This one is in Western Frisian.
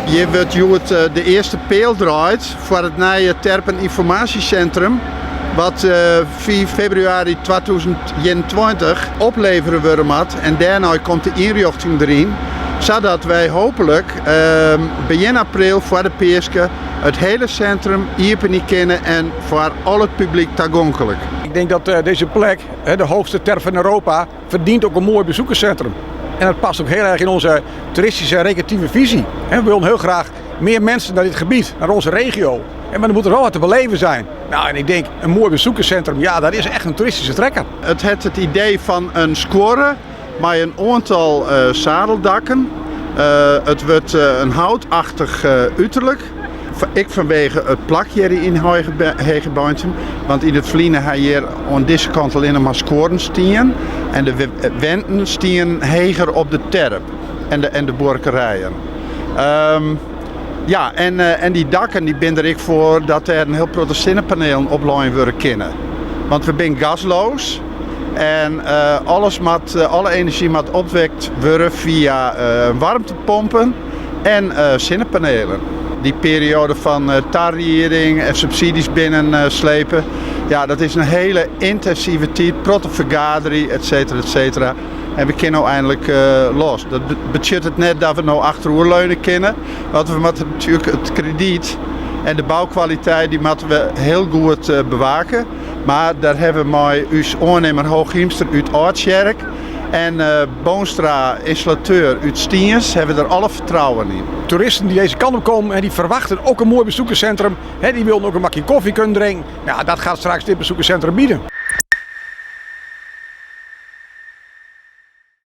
Hjir wurdt hjoed de earste peal draaid foar it nije Terpen Ynformaasjesintrum, wat 5 febrewaris 2021 oplevere wurde moat en dêrnei komt de ynrjochting deryn, sadat wy hooplik begjin april foar de Peaske it hiele sintrum iepenje kinne en foar al it publyk tagonklik. Ik denk dat deze plek, de hoogste terp van Europa, verdient ook een mooi bezoekerscentrum. En dat past ook heel erg in onze toeristische en recreatieve visie. We willen heel graag meer mensen naar dit gebied, naar onze regio. Maar er moet er wel wat te beleven zijn. Nou, en ik denk, een mooi bezoekerscentrum, ja, dat is echt een toeristische trekker. It hat it idee fan in skuorre mei in oantal sadeldakken. It wurdt in houtachtich uterlik. Ek fanwege it plak hjir yn Hegebeintum, want yn it ferline ha hjir oan dizze kant allinnich mar skuorren stien en de wenten stienen heger op de terp en de buorkerijen. Ja, en dy dakken dy binne der ek foar dat dêr in hiel protte sinnepanelen oplein wurde kinne. Want we binne gasloos en alles moat, alle enerzjy moat opwekt wurde fia waarmtepompen en sinnepanelen. Dy perioade fan tarieding en subsidies binnen slepe, ja, dat is in hiele yntinsive tiid, protte fergaderje, et cetera, et cetera. En we kinne no einlik los. Dat betsjut it net dat we no achteroer leune kinne, want we moatte natuerlik it kredyt en de boukwaliteit dy moatte we hiel goed bewake. Mar dêr hawwe we mei ús oannimmer Hooghiemster út Aldtsjerk en Boonstra ynstallateur út Stiens hawwe we der alle fertrouwen yn. Toeristen die deze kant op komen, die verwachten ook een mooi bezoekerscentrum. Die willen ook een bakje koffie kunnen drinken. Ja, dat gaat straks dit bezoekerscentrum bieden.